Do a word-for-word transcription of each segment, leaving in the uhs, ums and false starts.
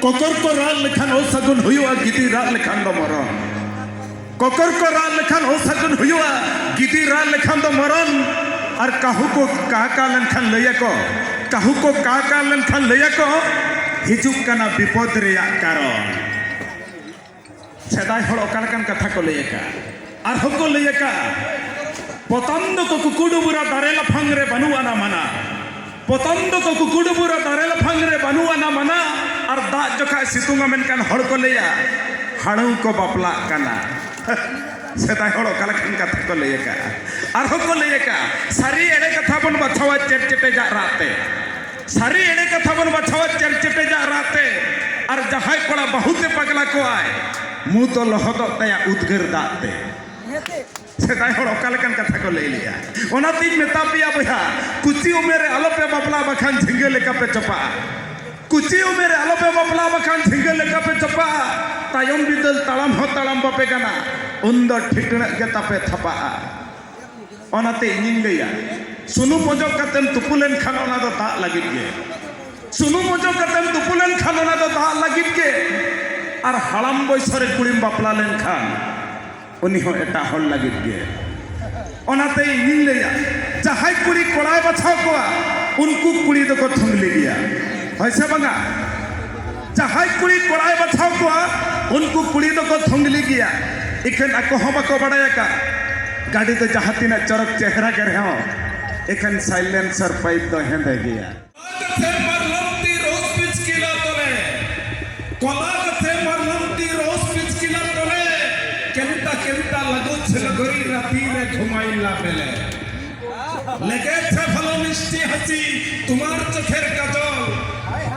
ᱠᱚᱠᱚᱨ ᱠᱚ ᱨᱟᱜ ᱞᱮᱠᱷᱟᱱ ᱚᱥᱟᱹᱜᱩᱱ ᱦᱩᱭᱩᱜᱼᱟ, ᱜᱤᱫᱤ ᱨᱟᱜ ᱞᱮᱠᱷᱟᱱ ᱫᱚ ᱢᱚᱨᱚᱱ᱾ ᱠᱚᱠᱚᱨ ᱠᱚ ᱨᱟᱜ ᱞᱮᱠᱷᱟᱱ ᱚᱥᱟᱹᱜᱩᱱ ᱦᱩᱭᱩᱜᱼᱟ, ᱜᱤᱫᱤ ᱨᱟᱜ ᱞᱮᱠᱷᱟᱱ ᱫᱚ ᱢᱚᱨᱚᱱ᱾ ᱟᱨ ᱠᱟᱹᱦᱩ ᱠᱚ ᱠᱟᱠᱟ ᱞᱮᱱᱠᱷᱟᱱ ᱞᱟᱹᱭᱟᱠᱚ, ᱠᱟᱹᱦᱩ ᱠᱚ ᱠᱟᱠᱟ ᱞᱮᱱᱠᱷᱟᱱ ᱞᱟᱹᱭᱟᱠᱚ, ᱦᱤᱡᱩᱜ ᱠᱟᱱᱟ ᱵᱤᱯᱚᱫ ᱨᱮᱭᱟᱜ ᱠᱟᱨᱚᱱ᱾ ᱥᱮᱫᱟᱭ ᱦᱚᱲ ᱚᱠᱟ ᱞᱮᱠᱟᱱ ᱠᱟᱛᱷᱟ ᱠᱚ ᱞᱟᱹᱭ ᱟᱠᱟᱫᱼᱟ? ᱟᱨᱦᱚᱸ ᱠᱚ ᱞᱟᱹᱭ ᱟᱠᱟᱫᱼᱟ, ᱯᱚᱛᱟᱢ ᱫᱚᱠᱚ ᱠᱩᱠᱩᱰᱩᱵᱩᱨᱟ ᱫᱟᱨᱮ ᱞᱟᱯᱷᱟᱝ ᱨᱮ ᱵᱟᱹᱱᱩᱜ ᱟᱱᱟ ᱢᱟᱱᱟ᱾ ᱯᱚᱛᱟᱢ ᱫᱚᱠᱚ ᱠᱩᱠᱩᱰᱩᱵᱩᱨᱟ ᱫᱟᱨᱮ ᱞᱟᱯᱷᱟᱝ ᱨᱮ ᱵᱟᱹᱱᱩᱜ ᱟᱱᱟ ᱢᱟᱱᱟ᱾ ᱟᱨ ᱫᱟᱜ ᱡᱚᱠᱷᱟᱡ ᱥᱤᱛᱩᱝᱟ, ᱢᱮᱱᱠᱷᱟᱱ ᱦᱚᱲ ᱠᱚ ᱞᱟᱹᱭᱟ, ᱦᱟᱹᱲᱩ ᱠᱚ ᱵᱟᱯᱞᱟᱜ ᱠᱟᱱᱟ᱾ ᱥᱮᱫᱟᱭ ᱦᱚᱲ ᱚᱠᱟ ᱞᱮᱠᱟᱱ ᱠᱟᱛᱷᱟ ᱠᱚ ᱞᱟᱹᱭ ᱟᱠᱟᱫᱼᱟ? ᱟᱨᱦᱚᱸ ᱠᱚ ᱞᱟᱹᱭ ᱟᱠᱟᱫᱼᱟ, ᱥᱟᱹᱨᱤ ᱮᱲᱮ ᱠᱟᱛᱷᱟ ᱵᱚᱱ ᱵᱟᱪᱷᱟᱣᱟ ᱪᱮᱨ ᱪᱮᱴᱮᱡᱟᱜ ᱨᱟᱜ ᱛᱮ᱾ ᱥᱟᱹᱨᱤ ᱮᱲᱮ ᱠᱟᱛᱷᱟ ᱵᱚᱱ ᱵᱟᱪᱷᱟᱣᱟ ᱪᱮᱨ ᱪᱮᱴᱮᱡᱟᱜ ᱨᱟᱜ ᱛᱮ᱾ ᱟᱨ ᱡᱟᱦᱟᱸᱭ ᱠᱚᱲᱟ ᱵᱟᱹᱦᱩ ᱛᱮ ᱯᱟᱜᱽᱞᱟ ᱠᱚᱣᱟᱭ, ᱢᱩ ᱫᱚ ᱞᱚᱦᱚᱫᱚᱜ ᱛᱟᱭᱟ ᱩᱫᱽᱜᱟᱹᱨ ᱫᱟᱜ ᱛᱮ᱾ ᱥᱮᱫᱟᱭ ᱦᱚᱲ ᱚᱠᱟ ᱞᱮᱠᱟᱱ ᱠᱟᱛᱷᱟ ᱠᱚ ᱞᱟᱹᱭ ᱞᱮᱜᱼᱟ᱾ ᱚᱱᱟᱛᱤᱧ ᱢᱮᱛᱟ ᱯᱮᱭᱟ ᱵᱚᱭᱦᱟ, ᱠᱩᱪᱤ ᱩᱢᱮᱨ ᱨᱮ ᱟᱞᱚᱯᱮ ᱵᱟᱯᱞᱟ, ᱵᱟᱠᱷᱟᱱ ᱡᱷᱤᱸᱜᱟᱹ ᱞᱮᱠᱟ ᱯᱮ ᱪᱚᱯᱟᱜᱼᱟ᱾ ᱠᱩᱪᱤ ᱩᱢᱮᱨ ᱨᱮ ᱟᱞᱚᱯᱮ ᱵᱟᱯᱞᱟ, ᱵᱟᱠᱷᱟᱱ ᱡᱷᱤᱸᱜᱟᱹ ᱞᱮᱠᱟ ᱯᱮ ᱪᱚᱯᱟᱜᱼᱟ᱾ ᱛᱟᱭᱚᱢ ᱵᱤᱫᱟᱹᱞ ᱛᱟᱲᱟᱢ ᱦᱚᱸ ᱛᱟᱲᱟᱢ ᱵᱟᱯᱮ ᱜᱟᱱᱟ, ᱩᱱᱫᱚ ᱴᱷᱤᱴᱬᱟᱹᱜ ᱜᱮ ᱛᱟᱯᱮ ᱛᱷᱟᱯᱟᱜᱼᱟ᱾ ᱚᱱᱟᱛᱮ ᱤᱧᱤᱧ ᱞᱟᱹᱭᱟ, ᱥᱩᱱᱩᱢ ᱚᱡᱚᱜ ᱠᱟᱛᱮᱢ ᱛᱩᱯᱩ ᱞᱮᱱᱠᱷᱟᱱ ᱚᱱᱟ ᱫᱚ ᱫᱟᱜ ᱞᱟᱹᱜᱤᱫ ᱜᱮ᱾ ᱥᱩᱱᱩᱢ ᱚᱡᱚᱜ ᱠᱟᱛᱮᱢ ᱛᱩᱯᱩ ᱞᱮᱱᱠᱷᱟᱱ ᱚᱱᱟ ᱫᱚ ᱫᱟᱜ ᱞᱟᱹᱜᱤᱫ ᱜᱮ᱾ ᱟᱨ ᱦᱟᱲᱟᱢ ᱵᱚᱭᱥᱚ ᱨᱮ ᱠᱩᱲᱤᱢ ᱵᱟᱯᱞᱟ ᱞᱮᱱᱠᱷᱟᱱ ᱩᱱᱤ ᱦᱚᱸ ᱮᱴᱟᱜ ᱦᱚᱲ ᱞᱟᱹᱜᱤᱫ ᱜᱮ᱾ ᱚᱱᱟᱛᱮ ᱤᱧᱤᱧ ᱞᱟᱹᱭᱟ, ᱡᱟᱦᱟᱸᱭ ᱠᱩᱲᱤ ᱠᱚᱲᱟᱭ ᱵᱟᱪᱷᱟᱣ ᱠᱚᱣᱟ, ᱩᱱᱠᱩ ᱠᱩᱲᱤ ᱫᱚᱠᱚ ᱛᱷᱩᱝᱞᱤ ᱜᱮᱭᱟ, ᱦᱳᱭ ᱥᱮ ᱵᱟᱝᱟ? ᱡᱟᱦᱟᱸᱭ ᱠᱩᱲᱤ ᱠᱚᱲᱟᱭ ᱵᱟᱪᱷᱟᱣ ᱠᱚᱣᱟ, ᱩᱱᱠᱩ ᱠᱩᱲᱤ ᱫᱚᱠᱚ ᱛᱷᱩᱝᱞᱤ ᱜᱮᱭᱟ᱾ ᱤᱠᱷᱟᱹᱱ ᱟᱠᱚ ᱦᱚᱸ ᱵᱟᱠᱚ ᱵᱟᱲᱟᱭ ᱟᱠᱟᱫ, ᱜᱟᱹᱰᱤ ᱫᱚ ᱡᱟᱦᱟᱸ ᱛᱤᱱᱟᱹᱜ ᱪᱚᱨᱚᱠ ᱪᱮᱦᱨᱟ ᱜᱮ ᱨᱮᱦᱚᱸ, ᱮᱠᱷᱮᱱ silencer pipe ᱫᱚ ᱦᱮᱸᱫᱮ ᱜᱮᱭᱟ᱾ ᱠᱚᱞᱟ ᱜᱟᱛᱷᱮ ᱢᱟᱨᱞᱚᱢ ᱛᱤ ᱨᱳᱥ ᱯᱤᱪᱠᱤᱞᱟ ᱛᱚᱞᱮ, ᱠᱚᱞᱟ ᱜᱟᱛᱷᱮ ᱢᱟᱨᱞᱚᱢ ᱛᱤ ᱨᱳᱥ ᱯᱤᱪᱠᱤᱞᱟ ᱛᱚᱞᱮ, ᱠᱮᱱᱛᱟ ᱠᱮᱱᱛᱟ ᱞᱟᱜᱚ ᱪᱷᱮᱞ ᱜᱚᱨᱤ ᱨᱟᱛᱤ ᱨᱮ ᱜᱷᱩᱢᱟᱭᱞᱟ ᱵᱮᱞᱮ। লেগেছে ভালো মিষ্টি হাসি তোমার চোখের কাজল,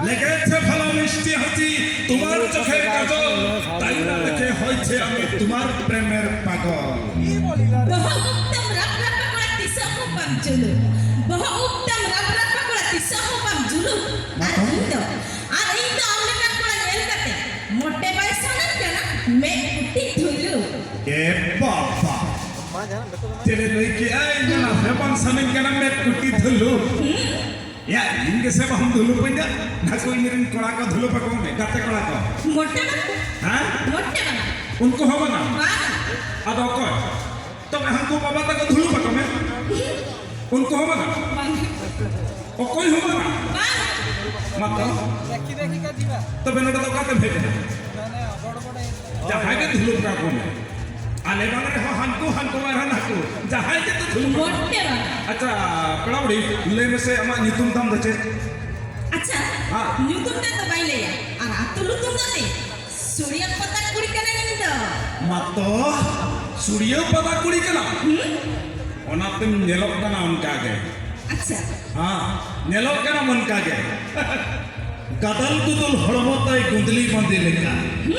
লেগেছে ভালো মিষ্টি হাসি তোমার চোখের কাজল, তাই না দেখে হয়েছে আমি তোমার প্রেমের পাগল। ᱵᱚᱦᱚᱜ ᱩᱵ ᱛᱟᱢ ᱨᱟᱯ ᱨᱟᱯᱟ ᱠᱚᱲᱟ ᱛᱤᱥᱚᱜ ᱦᱚᱸ ᱵᱟᱢ ᱡᱩᱞᱩᱜ, ᱵᱚᱦᱚᱜ ᱩᱵ ᱛᱟᱢ ᱨᱟᱯ ᱨᱟᱯᱟ ᱠᱚᱲᱟ ᱛᱤᱥᱚᱜ ᱦᱚᱸ ᱵᱟᱢ ᱡᱩᱞᱩᱜ᱾ ᱟᱨ ᱤᱧ ᱫᱚ, ᱟᱨ ᱤᱧ ᱫᱚ ᱟᱢ ᱞᱮᱠᱟᱱ ᱠᱚᱲᱟ ᱧᱮᱞ ᱠᱟᱛᱮ ᱢᱚᱴᱮ ᱵᱟᱭ ᱥᱟᱱᱟᱧ ᱠᱟᱱᱟ ᱢᱮᱫ ᱠᱩᱴᱤ ᱫᱷᱩᱞᱩ᱾ ᱮ ᱵᱟᱵᱟ, ᱪᱮᱫ ᱮ ᱞᱟᱹᱭ ᱠᱮᱜᱼᱟ? ᱤᱧ ᱫᱚ ᱱᱟᱥᱮ ᱵᱟᱝ ᱥᱟᱱᱟᱧ ᱠᱟᱱᱟ ᱢᱮᱫ ᱠᱩᱴᱤ ᱫᱷᱩᱞᱩ᱾ ᱦᱩᱸ? ᱭᱟ, ᱤᱧ ᱜᱮᱥᱮ ᱵᱟᱢ ᱫᱷᱩᱞᱩᱯᱟᱹᱧᱟ? ᱱᱟᱠᱩ ᱤᱧ ᱨᱮᱱ ᱠᱚᱲᱟ ᱠᱚ ᱫᱷᱩᱞᱩᱯ ᱟᱠᱚ ᱢᱮ, ᱜᱟᱛᱮ ᱠᱚᱲᱟ ᱠᱚ᱾ ᱢᱚᱴᱮ ᱵᱟᱝ᱾ ᱦᱮᱸ? ᱢᱚᱴᱮ ᱵᱟᱝ᱾ ᱩᱱᱠᱩ ᱦᱚᱸ ᱵᱟᱝᱟ? ᱵᱟᱝ᱾ ᱟᱫᱚ ᱚᱠᱚᱭ? ᱛᱚᱵᱮ ᱦᱟᱱᱠᱩ ᱵᱟᱵᱟ ᱛᱟᱠᱚ ᱫᱷᱩᱞᱩᱯ ᱟᱠᱚ ᱢᱮ᱾ ᱩᱱᱠᱩ ᱦᱚᱸ ᱵᱟᱝᱟ? ᱵᱟᱝ᱾ ᱚᱠᱚᱭ ᱦᱚᱸ ᱵᱟᱝᱟ? ᱵᱟᱝ᱾ ᱢᱟ ᱛᱚ᱾ ᱛᱚᱵᱮ ᱱᱚᱰᱮ ᱫᱚ ᱚᱠᱟᱛᱮᱢ ᱦᱮᱡ ᱮᱱᱟ? ᱡᱟᱦᱟᱸᱭ ᱜᱮ ᱫᱷᱩᱞᱩᱯ ᱠᱟᱠᱚ ᱢᱮ᱾ ᱟᱞᱮ ᱵᱟᱝ ᱨᱮᱦᱚᱸ ᱦᱟᱱᱠᱩ, ᱦᱟᱱᱠᱩ ᱵᱟᱝ ᱨᱮᱦᱚᱸ ᱱᱟᱠᱩ᱾ ᱡᱟᱦᱟᱸᱭ ᱜᱮ ᱫᱷᱩᱞᱩᱯ ᱠᱟᱠᱚ ᱢᱮ᱾ ᱢᱚᱴᱮ ᱵᱟᱝ᱾ ᱟᱪᱪᱷᱟ, ᱯᱮᱲᱟ ᱵᱩᱰᱷᱤ, ᱞᱟᱹᱭ ᱢᱮᱥᱮ ᱟᱢᱟᱜ ᱧᱩᱛᱩᱢ ᱛᱟᱢ ᱫᱚ ᱪᱮᱫ? ᱟᱪᱪᱷᱟ, ᱦᱮᱸ᱾ ᱧᱩᱛᱩᱢ ᱛᱮᱫ ᱫᱚ ᱵᱟᱹᱧ ᱞᱟᱹᱭᱟ᱾ ᱟᱨ ᱟᱹᱛᱩ ᱧᱩᱛᱩᱢ ᱫᱚ ᱪᱮᱫ? ᱥᱩᱲᱤᱭᱟᱹ ᱯᱟᱛᱟ ᱠᱩᱲᱤ ᱠᱟᱹᱱᱟᱹᱧ ᱤᱧ ᱫᱚ᱾ ᱢᱟᱛᱚ, ᱥᱩᱲᱤᱭᱟᱹ ᱯᱟᱛᱟ ᱠᱩᱲᱤ ᱠᱟᱱᱟᱢ? ᱦᱩᱸ? ᱚᱱᱟᱛᱮᱢ ᱧᱮᱞᱚᱜ ᱠᱟᱱᱟ ᱚᱱᱠᱟ ᱜᱮ᱾ ᱟᱪᱪᱷᱟ᱾ ᱦᱮᱸ, ᱧᱮᱞᱚᱜ ᱠᱟᱱᱟᱢ ᱚᱱᱠᱟ ᱜᱮ᱾ ᱜᱟᱫᱟᱞ ᱜᱩᱫᱩᱞ ᱦᱚᱲᱢᱚ ᱛᱟᱭ ᱜᱩᱸᱫᱽᱞᱤ ᱵᱟᱸᱫᱮ ᱞᱮᱠᱟ᱾ ᱦᱩᱸ?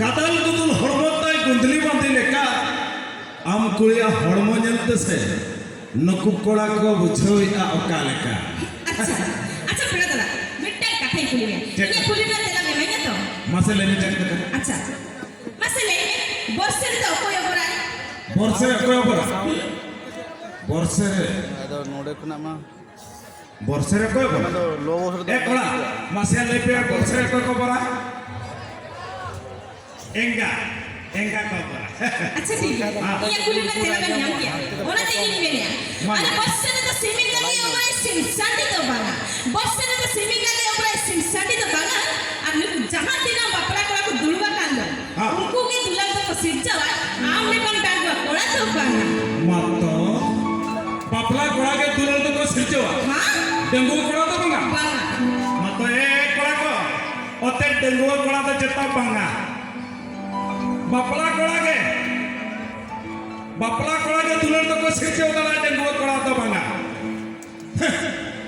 ᱜᱟᱫᱟᱞ ᱜᱩᱫᱩᱞ ᱦᱚᱲᱢᱚ ᱛᱟᱭ ᱜᱩᱸᱫᱽᱞᱤ ᱵᱟᱸᱫᱮ ᱞᱮᱠᱟ᱾ ᱟᱢ ᱠᱩᱲᱤᱭᱟᱜ ᱦᱚᱲᱢᱚ ᱧᱮᱞ ᱛᱮᱥᱮ ᱱᱩᱠᱩ ᱠᱚᱲᱟ ᱠᱚ ᱵᱩᱡᱷᱟᱹᱣᱮᱫᱼᱟ ᱚᱠᱟ ᱞᱮᱠᱟ᱾ ᱟᱪᱪᱷᱟ, ᱟᱪᱪᱷᱟ, ᱯᱮᱲᱟ ᱫᱟᱫᱟ, ᱢᱤᱫᱴᱟᱝ ᱠᱟᱛᱷᱟᱧ ᱠᱩᱞᱤ ᱢᱮᱭᱟ᱾ ᱪᱮᱫ? ᱤᱧᱟᱹᱜ ᱠᱩᱞᱤ ᱨᱮᱱᱟᱜ ᱛᱮᱞᱟᱢ ᱮᱢᱟᱹᱧᱟ ᱛᱚ? ᱢᱟᱥᱮ ᱞᱟᱹᱭ ᱢᱮ, ᱪᱮᱫ ᱠᱟᱛᱷᱟ? ᱟᱪᱪᱷᱟ, ᱢᱟᱥᱮ ᱞᱟᱹᱭ ᱢᱮ, ᱵᱚᱨᱥᱮ ᱨᱮᱫᱚ ᱚᱠᱚᱭ ᱚᱵᱚᱨᱟᱭ? ᱵᱚᱨᱥᱮ ᱨᱮ ᱚᱠᱚᱭ ᱚᱵᱚᱨᱟ? ᱦᱩᱸ? ᱵᱚᱨᱥᱮ ᱨᱮ? ᱟᱫᱚ ᱱᱚᱰᱮ ᱠᱷᱚᱱᱟᱜ ᱢᱟ ᱵᱚᱨᱥᱮ ᱨᱮ ᱚᱠᱚᱭ ᱚᱵᱚᱨᱟ? ᱚᱱᱟ ᱫᱚ ᱞᱚ ᱵᱚᱨᱥᱮ ᱨᱮᱫᱚ ᱮ ᱠᱚᱲᱟ, ᱢᱟᱥᱮ ᱞᱟᱹᱭ ᱯᱮ, ᱵᱚᱨᱥᱮ ᱨᱮ ᱚᱠᱚᱭ ᱠᱚ ᱚᱵᱚᱨᱟ? ᱮᱸᱜᱟ, ᱮᱸᱜᱟ ᱠᱚ ᱚᱵᱚᱨᱟ᱾ ᱟᱪᱪᱷᱟ, ᱴᱷᱤᱠ ᱜᱮᱭᱟ᱾ ᱦᱮᱸ᱾ ᱤᱧᱟᱹᱜ ᱠᱩᱞᱤ ᱨᱮᱱᱟᱜ ᱛᱮᱞᱟ ᱵᱮᱱ ᱧᱟᱢ ᱠᱮᱜᱼᱟ᱾ ᱚᱱᱟᱛᱮ ᱤᱧᱤᱧ ᱢᱮᱱᱮᱜᱼᱟ᱾ ᱢᱟ᱾ ᱟᱨᱮ, ᱵᱚᱨᱥᱮ ᱨᱮᱫᱚ ᱥᱤᱢ ᱮᱸᱜᱟ ᱜᱮ ᱚᱵᱚᱨᱟᱭ, ᱥᱤᱢ ᱥᱟᱺᱰᱤ ᱫᱚ ᱵᱟᱝᱟ᱾ ᱵᱚᱨᱥᱮ ᱨᱮᱫᱚ ᱥᱤᱢ ᱮᱸᱜᱟ ᱜᱮ ᱚᱵᱚᱨᱟᱭ, ᱥᱤᱢ ᱥᱟᱺᱰᱤ ᱫᱚ ᱵᱟᱝᱟ᱾ ᱟᱨ ᱱᱩᱠᱩ ᱡᱟᱦᱟᱸ ᱛᱤᱱᱟᱹᱜ ᱵᱟᱯᱞᱟ ᱠᱚᱲᱟ ᱠᱚ ᱫᱩᱲᱩᱵ ᱟᱠᱟᱱ ᱫᱚ, ᱦᱮᱸ᱾ ᱩᱱᱠᱩ ᱜᱮ ᱫᱩᱞᱟᱹᱲ ᱫᱚᱠᱚ ᱥᱤᱨᱡᱟᱹᱣᱟ, ᱟᱢ ᱞᱮᱠᱟᱱ ᱰᱟᱺᱜᱩᱣᱟᱹ ᱠᱚᱲᱟ ᱫᱚ ᱵᱟᱝᱟ᱾ ᱢᱟᱛᱚ, ᱵᱟᱯᱞᱟ ᱠᱚᱲᱟ ᱜᱮ ᱫᱩᱞᱟᱹᱲ ᱫᱚᱠᱚ ᱥᱤᱨᱡᱟᱹᱣᱟ? ᱦᱮᱸ? ᱰᱟᱺᱜᱩᱣᱟᱹ ᱠᱚᱲᱟ ᱫᱚ ᱵᱟᱝᱟ? ᱵᱟᱝᱟ᱾ ᱢᱟᱛᱚ, ᱮ ᱠᱚᱲᱟ ᱠᱚ, ᱚᱛᱮ ᱰᱟᱺᱜᱩᱣᱟᱹ ᱠᱚᱲᱟ ᱫᱚ ᱪᱮᱛᱟ ᱵᱟᱝᱟ? ᱵᱟᱯᱞᱟ ᱠᱚᱲᱟ ᱜᱮ, ᱵᱟᱯᱞᱟ ᱠᱚᱲᱟ ᱜᱮ ᱫᱩᱞᱟᱹᱲ ᱫᱚᱠᱚ ᱥᱤᱨᱡᱟᱹᱣ ᱫᱟᱲᱮᱭᱟᱜᱼᱟ, ᱰᱟᱺᱜᱩᱣᱟᱹ ᱠᱚᱲᱟ ᱫᱚ ᱵᱟᱝᱟ᱾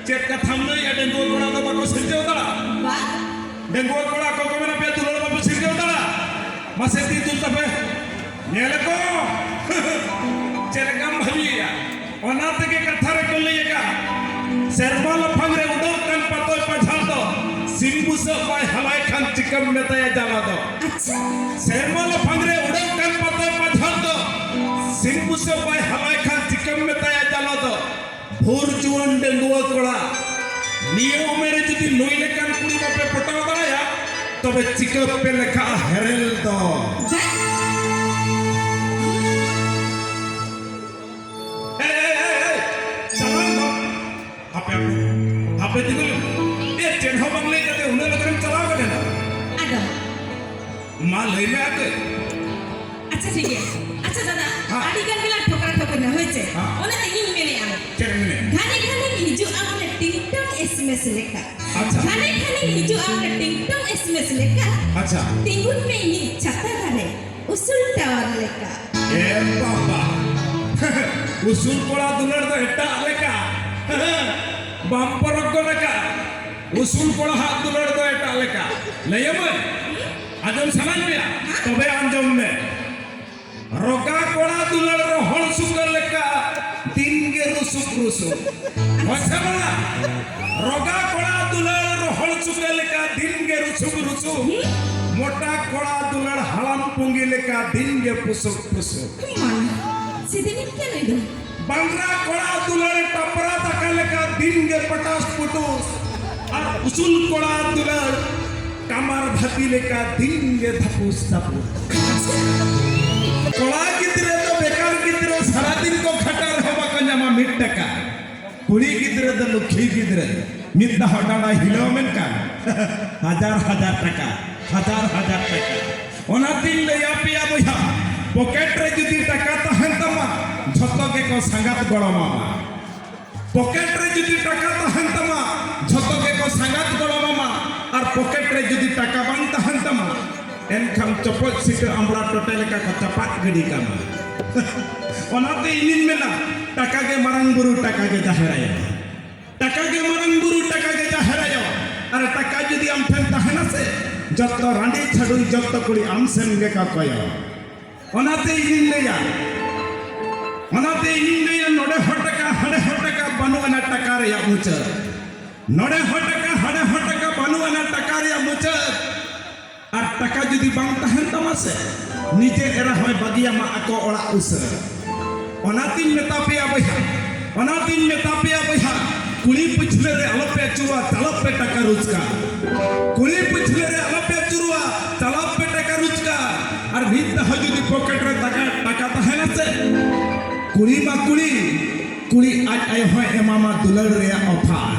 ᱪᱮᱫ ᱠᱟᱛᱷᱟᱢ ᱞᱟᱹᱭᱮᱜᱼᱟ? ᱰᱟᱺᱜᱩᱣᱟᱹ ᱠᱚᱲᱟ ᱫᱚ ᱵᱟᱠᱚ ᱥᱤᱨᱡᱟᱹᱣ ᱫᱟᱲᱮᱭᱟᱜᱼᱟ? ᱵᱟ᱾ ᱰᱟᱺᱜᱩᱣᱟᱹ ᱠᱚᱲᱟ ᱠᱚ ᱠᱚ ᱢᱮᱱᱟ, ᱯᱮ ᱫᱩᱞᱟᱹᱲ ᱵᱟᱯᱮ ᱥᱤᱨᱡᱟᱹᱣ ᱫᱟᱲᱮᱭᱟᱜᱼᱟ? ᱢᱟᱥᱮ ᱛᱤ ᱛᱩᱞ ᱛᱟᱯᱮ, ᱧᱮᱞ ᱠᱚ᱾ ᱪᱮᱫ ᱞᱮᱠᱟᱢ ᱵᱷᱟᱹᱵᱤᱭᱮᱜᱼᱟ? ᱚᱱᱟ ᱛᱮᱜᱮ ᱠᱟᱛᱷᱟ ᱨᱮᱠᱚ ᱞᱟᱹᱭ ᱟᱠᱟᱫ, ᱥᱮᱨᱢᱟ ᱞᱟᱯᱷᱟᱝ ᱨᱮ ᱩᱰᱟᱹᱣ ᱠᱟᱱ ᱯᱟᱛᱚᱭ ᱯᱟᱡᱷᱟᱲ ᱫᱚ ᱥᱤᱢ ᱵᱩᱥᱟᱹᱜ ᱵᱟᱭ ᱦᱟᱞᱟᱭ ᱠᱷᱟᱱ ᱪᱤᱠᱟᱹᱢ ᱢᱮᱛᱟᱭᱟ ᱡᱟᱞᱟ ᱫᱚ? ᱟᱪᱪᱷᱟ᱾ ᱥᱮᱨᱢᱟ ᱞᱟᱯᱷᱟᱝ ᱨᱮ ᱩᱰᱟᱹᱣ ᱠᱟᱱ ᱯᱟᱛᱚᱭ ᱯᱟᱡᱷᱟᱲ ᱫᱚ ᱥᱤᱢ ᱵᱩᱥᱟᱹᱜ ᱵᱟᱭ ᱦᱟᱞᱟᱭ ᱠᱷᱟᱱ ᱪᱤᱠᱟᱹᱢ ᱢᱮᱛᱟᱭᱟ ᱡᱟᱞᱟ ᱫᱚ? ᱯᱷᱩᱨ ᱡᱩᱣᱟᱹᱱ ᱰᱟᱺᱜᱩᱣᱟᱹ ᱠᱚᱲᱟ, ᱱᱤᱭᱟᱹ ᱩᱢᱮᱨ ᱨᱮ ᱡᱩᱫᱤ ᱱᱩᱭ ᱞᱮᱠᱟᱱ ᱠᱩᱲᱤ ᱵᱟᱯᱮ ᱯᱚᱴᱟᱣ ᱫᱟᱲᱮᱭᱟ, ᱛᱚᱵᱮ ᱪᱤᱠᱟᱹ ᱯᱮ ᱞᱮᱠᱷᱟᱜᱼᱟ ᱦᱮᱨᱮᱞ ᱫᱚ? ᱮᱭ, ᱮᱭ, ᱮᱭ, ᱮᱭ, ᱪᱟᱞᱟᱣ ᱫᱚ᱾ ᱦᱟᱯᱮ, ᱦᱟᱯᱮ, ᱦᱟᱯᱮ ᱛᱤᱸᱜᱩ ᱞᱮ᱾ ᱮ, ᱪᱮᱫ ᱦᱚᱸ ᱵᱟᱝ ᱞᱟᱹᱭ ᱠᱟᱛᱮ ᱩᱱᱟᱹᱜ ᱞᱚᱜᱚᱱᱮᱢ ᱪᱟᱞᱟᱣ ᱜᱚᱫ ᱮᱱᱟ? ᱟᱫᱚ? ᱢᱟ ᱞᱟᱹᱭ ᱢᱮ ᱟᱨ ᱠᱟᱹᱡ᱾ ᱟᱪᱪᱷᱟ, ᱴᱷᱤᱠ ᱜᱮᱭᱟ᱾ ᱟᱪᱪᱷᱟ ᱫᱟᱫᱟ, ᱦᱮᱸ᱾ ᱟᱹᱰᱤ ᱜᱟᱱ ᱜᱮᱞᱟᱝ ᱴᱷᱚᱠᱨᱟ ᱴᱷᱚᱠᱨᱤᱱᱟ, ᱦᱳᱭ ᱪᱮ? ᱦᱮᱸ᱾ ᱚᱱᱟᱛᱮ ᱤᱧᱤᱧ ᱢᱮᱱᱮᱫᱼᱟ, ᱪᱮᱫ ᱮᱢ ᱢᱮᱱᱮᱫᱼᱟ? ᱜᱷᱟᱱᱮ ᱜᱷᱟᱱᱮᱢ ᱦᱤᱡᱩᱜᱼᱟ ᱢᱟᱱᱮ ᱴᱤᱝ ᱴᱚᱝ ᱮᱥ ᱮᱢ ᱮᱥ ᱞᱮᱠᱟ᱾ ᱟᱪᱪᱷᱟ᱾ ᱜᱷᱟᱱᱮ ᱜᱷᱟᱱᱮᱢ ᱦᱤᱡᱩᱜᱼᱟ ᱢᱟᱱᱮ ᱴᱤᱝ ᱴᱚᱝ ᱮᱥ ᱮᱢ ᱮᱥ ᱞᱮᱠᱟ᱾ ᱟᱪᱪᱷᱟ᱾ ᱛᱤᱸᱜᱩᱱ ᱢᱮ ᱤᱧᱤᱡ ᱪᱷᱟᱛᱟ ᱫᱟᱨᱮ, ᱩᱥᱩᱞ ᱴᱟᱣᱟᱨ ᱞᱮᱠᱟ᱾ ᱮ ᱵᱟᱵᱟ, ᱩᱥᱩᱞ ᱠᱚᱲᱟ ᱫᱩᱞᱟᱹᱲ ᱫᱚ ᱮᱴᱟᱜ ᱞᱮᱠᱟ᱾ ᱵᱟᱢ ᱯᱚᱨᱚᱠ ᱜᱚᱫ ᱟᱠᱟᱫ᱾ ᱩᱥᱩᱞ ᱠᱚᱲᱟ ᱦᱟᱜ ᱫᱩᱞᱟᱹᱲ ᱫᱚ ᱮᱴᱟᱜ ᱞᱮᱠᱟ᱾ ᱞᱟᱹᱭᱟᱢᱟᱹᱧ, ᱟᱸᱡᱚᱢ ᱥᱟᱱᱟᱧ ᱢᱮᱭᱟ? ᱛᱚᱵᱮ ᱟᱸᱡᱚᱢ ᱢᱮ᱾ ᱨᱚᱜᱟ ᱠᱚᱲᱟ ᱫᱩᱞᱟᱹᱲ ᱨᱚᱦᱚᱲ ᱥᱩᱠᱟᱹ ᱞᱮᱠᱟ, ᱫᱤᱱ ᱜᱮ ᱨᱩᱥᱩᱠ ᱨᱩᱥᱩᱠ᱾ ᱦᱳᱭ ᱥᱮ ᱵᱟᱝᱟ? ᱨᱚᱜᱟ ᱠᱚᱲᱟ ᱫᱩᱞᱟᱹᱲ ᱨᱚᱦᱚᱲ ᱥᱩᱠᱟᱹ ᱞᱮᱠᱟ, ᱫᱤᱱ ᱜᱮ ᱨᱩᱥᱩᱠ ᱨᱩᱥᱩᱠ᱾ ᱢᱚᱴᱟ ᱠᱚᱲᱟ ᱫᱩᱞᱟᱹᱲ ᱦᱟᱲᱟᱢ ᱯᱩᱸᱜᱤ ᱞᱮᱠᱟ, ᱫᱤᱱ ᱜᱮ ᱯᱩᱥᱩᱠ ᱯᱩᱥᱩᱠ᱾ ᱢᱟᱱᱮ, ᱥᱮᱫᱤᱱ ᱤᱧ ᱠᱮᱱ ᱫᱚ᱾ ᱵᱟᱝᱨᱟ ᱠᱚᱲᱟ ᱫᱩᱞᱟᱹᱲ ᱴᱟᱯᱨᱟ ᱫᱟᱠᱟ ᱞᱮᱠᱟ, ᱫᱤᱱ ᱜᱮ ᱯᱟᱴᱟᱥ ᱯᱩᱴᱩᱥ᱾ ᱟᱨ ᱩᱥᱩᱞ ᱠᱚᱲᱟ ᱫᱩᱞᱟᱹᱲ ᱠᱟᱢᱟᱨ ᱵᱷᱟᱹᱛᱤ ᱞᱮᱠᱟ, ᱫᱤᱱ ᱜᱮ ᱫᱷᱟᱯᱩᱥ ᱫᱷᱟᱯᱩᱥ᱾ ᱠᱚᱲᱟ ᱜᱤᱫᱽᱨᱟᱹ ᱫᱚ ᱵᱮᱠᱟᱨ ᱜᱤᱫᱽᱨᱟᱹ, ᱥᱟᱨᱟᱫᱤᱱ ᱠᱚ ᱠᱷᱟᱴᱟᱣ ᱨᱮᱦᱚᱸ ᱵᱟᱠᱚ ᱧᱟᱢᱟ ᱢᱤᱫ ᱴᱟᱠᱟ᱾ ᱠᱩᱲᱤ ᱜᱤᱫᱽᱨᱟᱹ ᱫᱚ ᱞᱩᱠᱷᱤ ᱜᱤᱫᱽᱨᱟᱹ, ᱢᱤᱫ ᱫᱷᱟᱣ ᱰᱟᱸᱰᱟ ᱦᱤᱞᱟᱹᱣ ᱢᱮᱱᱠᱷᱟᱱ ᱦᱟᱡᱟᱨ ᱦᱟᱡᱟᱨ ᱴᱟᱠᱟ, ᱦᱟᱡᱟᱨ ᱦᱟᱡᱟᱨ ᱴᱟᱠᱟ᱾ ᱚᱱᱟᱛᱤᱧ ᱞᱟᱹᱭ ᱟᱯᱮᱭᱟ ᱵᱚᱭᱦᱟ, ᱯᱚᱠᱮᱴ ᱨᱮ ᱡᱩᱫᱤ ᱴᱟᱠᱟ ᱛᱟᱦᱮᱱ ᱛᱟᱢᱟ, ᱡᱷᱚᱛᱚ ᱜᱮᱠᱚ ᱥᱟᱸᱜᱟᱛ ᱜᱚᱲᱚᱢᱟᱢᱟ᱾ ᱯᱚᱠᱮᱴ ᱨᱮ ᱡᱩᱫᱤ ᱴᱟᱠᱟ ᱛᱟᱦᱮᱱ ᱛᱟᱢᱟ, ᱡᱷᱚᱛᱚ ᱜᱮᱠᱚ ᱥᱟᱸᱜᱟᱛ ᱜᱚᱲᱚᱢᱟᱢᱟ᱾ ᱟᱨ ᱯᱚᱠᱮᱴ ᱨᱮ ᱡᱩᱫᱤ ᱴᱟᱠᱟ ᱵᱟᱝ ᱛᱟᱦᱮᱱ ᱛᱟᱢᱟ, ᱮᱱᱠᱷᱟᱱ ᱪᱚᱯᱚᱡ ᱥᱤᱴᱟᱹ ᱟᱢᱲᱟ ᱴᱚᱴᱮ ᱞᱮᱠᱟ ᱠᱚ ᱪᱟᱯᱟᱫ ᱜᱤᱰᱤ ᱠᱟᱢᱟ᱾ ᱚᱱᱟᱛᱮ ᱤᱧᱤᱧ ᱢᱮᱱᱟ, ᱴᱟᱠᱟ ᱜᱮ ᱢᱟᱨᱟᱝ ᱵᱩᱨᱩ, ᱴᱟᱠᱟ ᱜᱮ ᱡᱟᱦᱮᱨ ᱟᱭᱳ᱾ ᱴᱟᱠᱟ ᱜᱮ ᱢᱟᱨᱟᱝ ᱵᱩᱨᱩ, ᱴᱟᱠᱟ ᱜᱮ ᱡᱟᱦᱮᱨ ᱟᱭᱳ᱾ ᱟᱨ ᱴᱟᱠᱟ ᱡᱩᱫᱤ ᱟᱢ ᱴᱷᱮᱱ ᱛᱟᱦᱮᱱᱟ ᱥᱮ, ᱡᱚᱛᱚ ᱨᱟᱺᱰᱤ ᱪᱷᱟᱹᱰᱩᱭ, ᱡᱚᱛᱚ ᱠᱩᱲᱤ ᱟᱢ ᱥᱮᱱ ᱜᱮᱠᱚ ᱠᱚᱭᱚᱜ᱾ ᱚᱱᱟᱛᱮ ᱤᱧᱤᱧ ᱞᱟᱹᱭᱟ, ᱚᱱᱟᱛᱮ ᱤᱧᱤᱧ ᱞᱟᱹᱭᱟ, ᱱᱚᱰᱮ ᱦᱚᱸ ᱴᱟᱠᱟ, ᱦᱟᱸᱰᱮ ᱦᱚᱸ ᱴᱟᱠᱟ, ᱵᱟᱹᱱᱩᱜ ᱟᱱᱟ ᱴᱟᱠᱟ ᱨᱮᱭᱟᱜ ᱢᱩᱪᱟᱹᱫ᱾ ᱱᱚᱰᱮ ᱦᱚᱸ ᱴᱟᱠᱟ, ᱦᱟᱸᱰᱮ ᱦᱚᱸ ᱴᱟᱠᱟ, ᱵᱟᱹᱱᱩᱜ ᱟᱱᱟ ᱴᱟᱠᱟ ᱨᱮᱭᱟᱜ ᱢᱩᱪᱟᱹᱫ᱾ ᱟᱨ ᱴᱟᱠᱟ ᱡᱩᱫᱤ ᱵᱟᱝ ᱛᱟᱦᱮᱱ ᱛᱟᱢᱟ ᱥᱮ, ᱱᱤᱡᱮ ᱮᱨᱟ ᱦᱚᱸᱭ ᱵᱟᱹᱜᱤᱭᱟᱢᱟ ᱟᱠᱚ ᱚᱲᱟᱜ ᱩᱥᱟᱹᱨᱟ᱾ ᱚᱱᱟᱛᱤᱧ ᱢᱮᱛᱟ ᱯᱮᱭᱟ ᱵᱚᱭᱦᱟ, ᱚᱱᱟᱛᱤᱧ ᱢᱮᱛᱟ ᱯᱮᱭᱟ ᱵᱚᱭᱦᱟ, ᱠᱩᱲᱤ ᱯᱟᱹᱪᱷᱞᱟᱹ ᱨᱮ ᱟᱞᱚᱯᱮ ᱟᱹᱪᱩᱨᱚᱜᱼᱟ, ᱪᱟᱞᱟᱜ ᱯᱮ ᱴᱟᱠᱟ ᱨᱳᱡᱽᱜᱟᱨ᱾ ᱠᱩᱲᱤ ᱯᱟᱹᱪᱷᱞᱟᱹ ᱨᱮ ᱟᱞᱚᱯᱮ ᱟᱹᱪᱩᱨᱚᱜᱼᱟ, ᱪᱟᱞᱟᱜ ᱯᱮ ᱴᱟᱠᱟ ᱨᱳᱡᱽᱜᱟᱨ᱾ ᱟᱨ ᱢᱤᱫ ᱫᱷᱟᱣ ᱡᱩᱫᱤ ᱯᱚᱠᱮᱴ ᱨᱮ ᱴᱟᱠᱟ ᱴᱟᱠᱟ ᱛᱟᱦᱮᱱᱟ ᱥᱮ, ᱠᱩᱲᱤ ᱢᱟ ᱠᱩᱲᱤ, ᱠᱩᱲᱤ ᱟᱡ ᱟᱭᱳ ᱦᱚᱸᱭ ᱮᱢᱟᱢᱟ ᱫᱩᱞᱟᱹᱲ ᱨᱮᱭᱟᱜ ᱚᱯᱷᱟᱨ᱾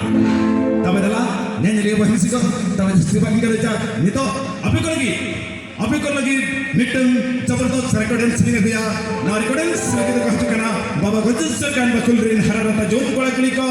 ᱛᱚᱵᱮ ᱫᱮᱞᱟ ᱧᱮᱧᱮᱞᱤᱭᱟᱹ ᱵᱚᱭᱦᱟ ᱢᱤᱥᱤ ᱠᱚ, ᱛᱚᱵᱮ ᱡᱟᱹᱥᱛᱤ ᱵᱟᱝ ᱜᱟᱞᱚᱪᱟ᱾ ᱱᱤᱛᱚᱜ ᱟᱯᱮ ᱠᱚ ᱞᱟᱹᱜᱤᱫ, ᱟᱯᱮ ᱠᱚ ᱞᱟᱹᱜᱤᱫ ᱢᱤᱫᱴᱟᱝ ᱡᱚᱵᱚᱨᱫᱚᱥ ᱨᱮᱠᱚᱨᱰᱤᱝ ᱥᱮᱨᱮᱧ ᱟᱹᱜᱩᱭᱟ᱾ ᱱᱚᱣᱟ ᱨᱮᱠᱚᱨᱰᱤᱝ ᱞᱟᱹᱜᱤᱫ ᱫᱚᱠᱚ ᱦᱤᱡᱩᱜ ᱠᱟᱱᱟ ᱵᱟᱵᱟ ᱜᱚᱡᱚ ᱥᱚᱨᱠᱟᱨ ᱵᱟᱠᱷᱩᱞ ᱨᱮᱱ ᱦᱟᱨᱟ ᱨᱟᱛᱟ ᱡᱩᱣᱟᱹᱱ ᱠᱚᱲᱟ ᱠᱩᱲᱤ ᱠᱚ᱾